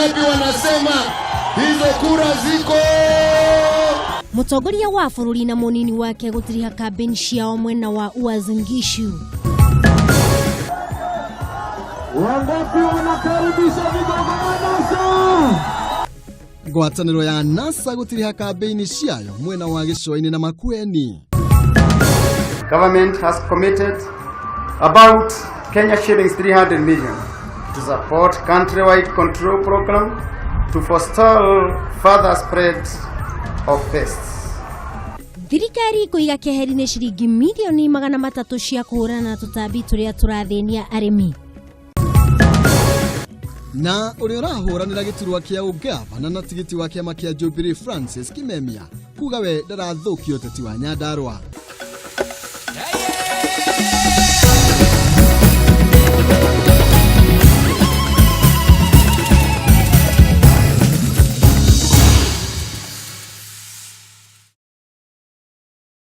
Wangapi wanasema hizo kura ziko? Mũtongoria wa bũrũri na mũnini wake gũtiriha kambĩni ciao mwena wa Uasin Gishu. Wangapi wanakaribisha vigogo wa NASA? Ngwatanĩro ya NASA gũtiriha kambĩini ciayo mwena wa Gĩcũa-inĩ na Makueni. Government has committed about Kenya shillings 300 million to support countrywide control program to forestall further spread of pests. Thirikari kũiga keheri-inĩ ciringi mirioni 300 cia kũhũrana na tũtambi tũrĩa tũrathĩnia arĩmi. Na ũrĩa ũrahũranĩra gĩturwa kĩa ũgavana na tigiti wa kĩama kĩa Jubilee Francis Kimemia kuga we ndarathũkia ũteti wa Nyandarua.